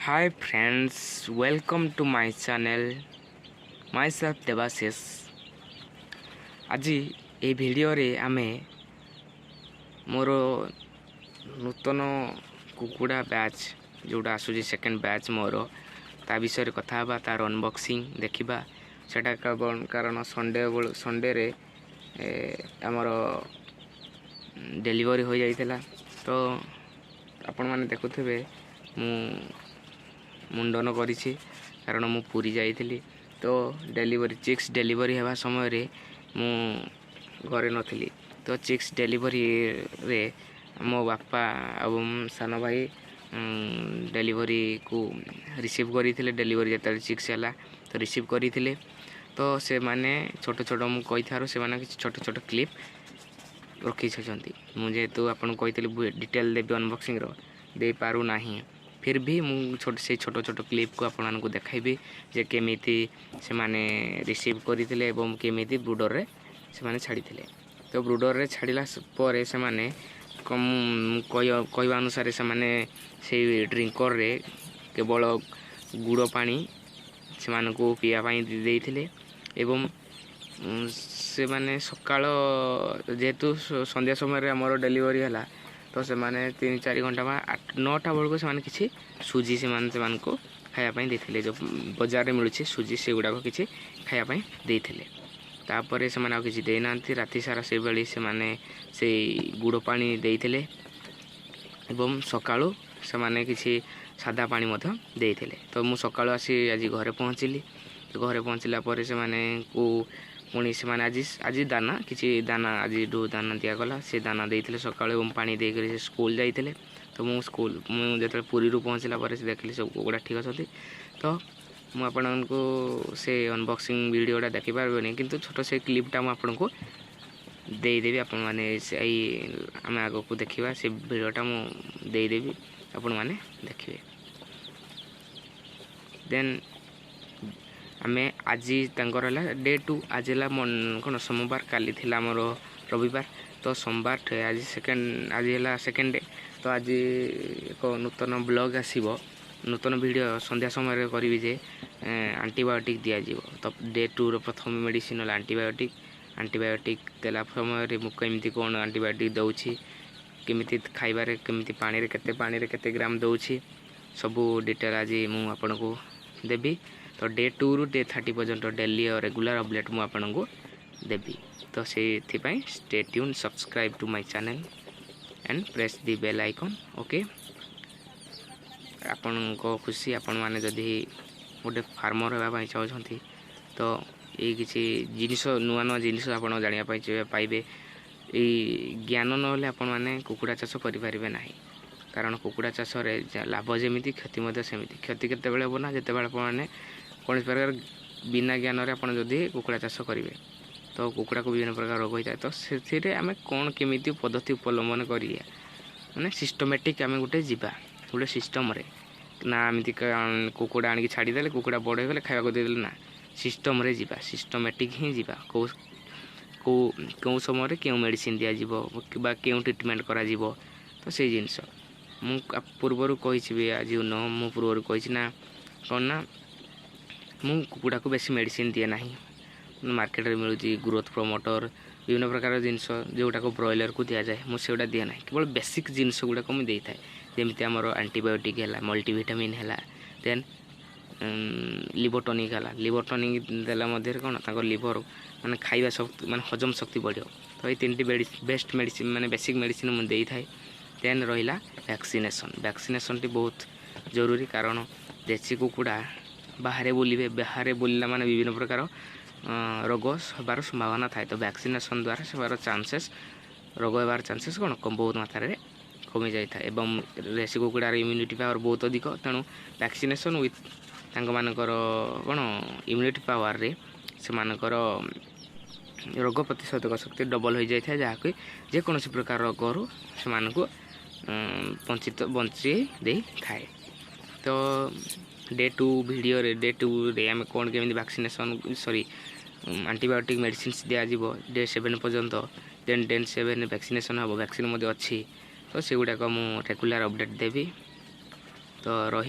Hi friends, welcome to my channel. Myself Debasis. ଆଜି ଏହି ଭିଡ଼ିଓରେ ଆମେ ମୋର ନୂତନ କୁକୁଡ଼ା ବ୍ୟାଚ୍ ଯେଉଁଟା ଆସୁଛି, ସେକେଣ୍ଡ ବ୍ୟାଚ୍ ମୋର, ତା ବିଷୟରେ କଥା ହେବା, ତାର ଅନବକ୍ସିଂ ଦେଖିବା। ସେଇଟା କାରଣ ସଣ୍ଡେ ବେଳୁ, ସଣ୍ଡେରେ ଆମର ଡେଲିଭରି ହୋଇଯାଇଥିଲା। ତ ଆପଣମାନେ ଦେଖୁଥିବେ, ମୁଁ ମୁଣ୍ଡନ କରିଛି, କାରଣ ମୁଁ ପୁରୀ ଯାଇଥିଲି। ତ ଡେଲିଭରି, ଚିକ୍ସ ଡେଲିଭରି ହେବା ସମୟରେ ମୁଁ ଘରେ ନଥିଲି। ତ ଚିକ୍ସ ଡେଲିଭରିରେ ମୋ ବାପା ଏବଂ ସାନ ଭାଇ ଡେଲିଭରିକୁ ରିସିଭ୍ କରିଥିଲେ। ଡେଲିଭରି ଯେତେବେଳେ ଚିକ୍ସ ହେଲା, ତ ରିସିଭ୍ କରିଥିଲେ। ତ ସେମାନେ ଛୋଟ ଛୋଟ, ମୁଁ କହିଥିବାରୁ ସେମାନେ କିଛି ଛୋଟ ଛୋଟ କ୍ଲିପ୍ ରଖିଛନ୍ତି। ମୁଁ ଯେହେତୁ ଆପଣଙ୍କୁ କହିଥିଲି ଡିଟେଲ୍ ଦେବି ଅନବକ୍ସିଂର, ଦେଇପାରୁନାହିଁ। ଫିର୍ ବି ମୁଁ ଛୋଟ ସେଇ ଛୋଟ ଛୋଟ କ୍ଲିପ୍କୁ ଆପଣମାନଙ୍କୁ ଦେଖାଇବି ଯେ କେମିତି ସେମାନେ ରିସିଭ୍ କରିଥିଲେ ଏବଂ କେମିତି ବ୍ରୁଡ଼ରରେ ସେମାନେ ଛାଡ଼ିଥିଲେ। ତ ବ୍ରୁଡ଼ରରେ ଛାଡ଼ିଲା ପରେ ସେମାନେ କହିବା ଅନୁସାରେ ସେମାନେ ସେଇ ଡ୍ରିଙ୍କରରେ କେବଳ ଗୁଡ଼ ପାଣି ସେମାନଙ୍କୁ ପିଇବା ପାଇଁ ଦେଇଥିଲେ ଏବଂ ସେମାନେ ସକାଳ, ଯେହେତୁ ସନ୍ଧ୍ୟା ସମୟରେ ଆମର ଡେଲିଭରି ହେଲା, ତ ସେମାନେ 3-4 ଘଣ୍ଟା ବା 8-9ଟା ବେଳକୁ ସେମାନେ କିଛି ସୁଜି ସେମାନେ ସେମାନଙ୍କୁ ଖାଇବା ପାଇଁ ଦେଇଥିଲେ। ଯେଉଁ ବଜାରରେ ମିଳୁଛି ସୁଜି, ସେଗୁଡ଼ାକ କିଛି ଖାଇବା ପାଇଁ ଦେଇଥିଲେ। ତାପରେ ସେମାନେ ଆଉ କିଛି ଦେଇନାହାନ୍ତି। ରାତି ସାରା ସେଇଭଳି ସେମାନେ ସେଇ ଗୁଡ଼ ପାଣି ଦେଇଥିଲେ ଏବଂ ସକାଳୁ ସେମାନେ କିଛି ସାଦା ପାଣି ମଧ୍ୟ ଦେଇଥିଲେ। ତ ମୁଁ ସକାଳୁ ଆସି ଆଜି ଘରେ ପହଞ୍ଚିଲି। ଘରେ ପହଞ୍ଚିଲା ପରେ ସେମାନଙ୍କୁ ପୁଣି ସେମାନେ ଆଜି ଆଜି ଦାନା, କିଛି ଦାନା, ଆଜିଠୁ ଦାନା ଦିଆଗଲା। ସେ ଦାନା ଦେଇଥିଲେ ସକାଳୁ ଏବଂ ପାଣି ଦେଇକରି ସେ ସ୍କୁଲ ଯାଇଥିଲେ। ତ ମୁଁ ସ୍କୁଲ, ମୁଁ ଯେତେବେଳେ ପୁରୀରୁ ପହଞ୍ଚିଲା ପରେ ସେ ଦେଖିଲି ସବୁ କୁକୁଡ଼ା ଠିକ୍ ଅଛନ୍ତି। ତ ମୁଁ ଆପଣଙ୍କୁ ସେ ଅନବକ୍ସିଂ ଭିଡ଼ିଓଟା ଦେଖିପାରିବେନି, କିନ୍ତୁ ଛୋଟ ସେ କ୍ଲିପ୍ଟା ମୁଁ ଆପଣଙ୍କୁ ଦେଇଦେବି। ଆପଣମାନେ ସେଇ ଆମେ ଆଗକୁ ଦେଖିବା, ସେ ଭିଡ଼ିଓଟା ମୁଁ ଦେଇଦେବି, ଆପଣମାନେ ଦେଖିବେ। ଦେନ୍ ଆମେ ଆଜି ତାଙ୍କର ହେଲା ଡେ 2। ଆଜି ହେଲା କ'ଣ, ସୋମବାର, କାଲି ଥିଲା ଆମର ରବିବାର। ତ ସୋମବାର ଆଜି ସେକେଣ୍ଡ, ଆଜି ହେଲା ସେକେଣ୍ଡ ଡେ। ତ ଆଜି ଏକ ନୂତନ ବ୍ଲଗ୍ ଆସିବ, ନୂତନ ଭିଡ଼ିଓ ସନ୍ଧ୍ୟା ସମୟରେ କରିବି ଯେ ଆଣ୍ଟିବାୟୋଟିକ୍ ଦିଆଯିବ। ତ ଡେ 2ର ପ୍ରଥମ ମେଡ଼ିସିନ୍ ହେଲା ଆଣ୍ଟିବାୟୋଟିକ୍। ଆଣ୍ଟିବାୟୋଟିକ୍ ଦେଲା ସମୟରେ ମୁଁ କେମିତି କ'ଣ ଆଣ୍ଟିବାୟୋଟିକ୍ ଦେଉଛି, କେମିତି ଖାଇବାରେ, କେମିତି ପାଣିରେ, କେତେ ପାଣିରେ କେତେ ଗ୍ରାମ ଦେଉଛି, ସବୁ ଡିଟେଲ୍ ଆଜି ମୁଁ ଆପଣଙ୍କୁ ଦେବି। ତ ଡେ 2ରୁ ଡେ 30 ପର୍ଯ୍ୟନ୍ତ ଡେଲି ରେଗୁଲାର ଅପଡ଼େଟ୍ ମୁଁ ଆପଣଙ୍କୁ ଦେବି। ତ ସେଇଥିପାଇଁ stay tune, subscribe to my channel and press the bell icon, okay? ଆପଣଙ୍କ ଖୁସି, ଆପଣମାନେ ଯଦି ଗୋଟେ ଫାର୍ମର ହେବା ପାଇଁ ଚାହୁଁଛନ୍ତି, ତ ଏଇ କିଛି ଜିନିଷ, ନୂଆ ନୂଆ ଜିନିଷ ଆପଣ ଜାଣିବା ପାଇଁ ପାଇବେ। ଏଇ ଜ୍ଞାନ ନହେଲେ ଆପଣମାନେ କୁକୁଡ଼ା ଚାଷ କରିପାରିବେ ନାହିଁ, କାରଣ କୁକୁଡ଼ା ଚାଷରେ ଲାଭ ଯେମିତି, କ୍ଷତି ମଧ୍ୟ ସେମିତି। କ୍ଷତି କେତେବେଳେ ହେବ ନା ଯେତେବେଳେ ଆପଣମାନେ କୌଣସି ପ୍ରକାର ବିନା ଜ୍ଞାନରେ ଆପଣ ଯଦି କୁକୁଡ଼ା ଚାଷ କରିବେ, ତ କୁକୁଡ଼ାକୁ ବିଭିନ୍ନ ପ୍ରକାର ରୋଗ ହୋଇଥାଏ। ତ ସେଥିରେ ଆମେ କ'ଣ କେମିତି ପଦ୍ଧତି ଅବଲମ୍ବନ କରିବା, ମାନେ ସିଷ୍ଟମେଟିକ୍ ଆମେ ଗୋଟେ ଯିବା ଗୋଟେ ସିଷ୍ଟମରେ ନା, ଏମିତି କୁକୁଡ଼ା ଆଣିକି ଛାଡ଼ିଦେଲେ, କୁକୁଡ଼ା ବଡ଼ ହେଇଗଲେ ଖାଇବାକୁ ଦେଇଦେଲେ, ନା, ସିଷ୍ଟମରେ ଯିବା, ସିଷ୍ଟମେଟିକ୍ ହିଁ ଯିବା। କେଉଁ କେଉଁ କେଉଁ ସମୟରେ କେଉଁ ମେଡ଼ିସିନ୍ ଦିଆଯିବ କିମ୍ବା କେଉଁ ଟ୍ରିଟମେଣ୍ଟ କରାଯିବ, ତ ସେଇ ଜିନିଷ ମୁଁ ପୂର୍ବରୁ କହିଛି ବି। ଆଜି ନୁହଁ, ମୁଁ ପୂର୍ବରୁ କହିଛି ନା କ'ଣ ନା ମୁଁ କୁକୁଡ଼ାକୁ ବେଶୀ ମେଡ଼ିସିନ୍ ଦିଏ ନାହିଁ। ମାର୍କେଟରେ ମିଳୁଛି ଗ୍ରୋଥ୍ ପ୍ରମୋଟର୍, ବିଭିନ୍ନ ପ୍ରକାର ଜିନିଷ ଯେଉଁଟାକୁ ବ୍ରଏଲର୍କୁ ଦିଆଯାଏ, ମୁଁ ସେଗୁଡ଼ା ଦିଏ ନାହିଁ। କେବଳ ବେସିକ୍ ଜିନିଷ ଗୁଡ଼ାକ ମୁଁ ଦେଇଥାଏ, ଯେମିତି ଆମର ଆଣ୍ଟିବାୟୋଟିକ୍ ହେଲା, ମଲ୍ଟିଭିଟାମିନ୍ ହେଲା, ଦେନ୍ ଲିଭର ଟନିକ୍ ହେଲା। ଲିଭର ଟନିକ୍ ଦେଲା ମଧ୍ୟରେ କ'ଣ ତାଙ୍କ ଲିଭର ମାନେ ଖାଇବା ଶକ୍ତି, ମାନେ ହଜମ ଶକ୍ତି ବଢ଼ିବ। ତ ଏଇ ତିନିଟି ବେଷ୍ଟ ମେଡ଼ିସିନ୍, ମାନେ ବେସିକ୍ ମେଡ଼ିସିନ୍ ମୁଁ ଦେଇଥାଏ। ଦେନ୍ ରହିଲା ଭ୍ୟାକ୍ସିନେସନ୍। ଭ୍ୟାକ୍ସିନେସନ୍ଟି ବହୁତ ଜରୁରୀ, କାରଣ ଦେଶୀ କୁକୁଡ଼ା ବାହାରେ ବୁଲିବେ। ବାହାରେ ବୁଲିଲା ମାନେ ବିଭିନ୍ନ ପ୍ରକାର ରୋଗ ହେବାର ସମ୍ଭାବନା ଥାଏ। ତ ଭ୍ୟାକ୍ସିନେସନ୍ ଦ୍ୱାରା ସେବାର ଚାନ୍ସେସ୍, ରୋଗ ହେବାର ଚାନ୍ସେସ୍ କ'ଣ ବହୁତ ମାତ୍ରାରେ କମିଯାଇଥାଏ ଏବଂ ଦେଶୀ କୁକୁଡ଼ାର ଇମ୍ୟୁନିଟି ପାୱାର ବହୁତ ଅଧିକ। ତେଣୁ ଭ୍ୟାକ୍ସିନେସନ୍ ୱିଥ୍ ତାଙ୍କମାନଙ୍କର କ'ଣ ଇମ୍ୟୁନିଟି ପାୱାରରେ ସେମାନଙ୍କର ରୋଗ ପ୍ରତିଷେଧକ ଶକ୍ତି ଡବଲ୍ ହୋଇଯାଇଥାଏ, ଯାହାକି ଯେକୌଣସି ପ୍ରକାର ରୋଗରୁ ସେମାନଙ୍କୁ ବଞ୍ଚିତ ବଞ୍ଚେଇ ଦେଇଥାଏ। ତ ଡେ 2 ଭିଡ଼ିଓରେ, ଡେ 2ରେ ଆମେ କ'ଣ କେମିତି ଭ୍ୟାକ୍ସିନେସନ୍, ସରି, ଆଣ୍ଟିବାୟୋଟିକ୍ ମେଡ଼ିସିନ୍ସ ଦିଆଯିବ ଡେ 7 ପର୍ଯ୍ୟନ୍ତ, ଦେନ୍ ଡେ 7 ଭ୍ୟାକ୍ସିନେସନ୍ ହେବ, ଭ୍ୟାକ୍ସିନ୍ ମଧ୍ୟ ଅଛି। ତ ସେଗୁଡ଼ାକ ମୁଁ ରେଗୁଲାର ଅପଡ଼େଟ୍ ଦେବି। ତ ରହି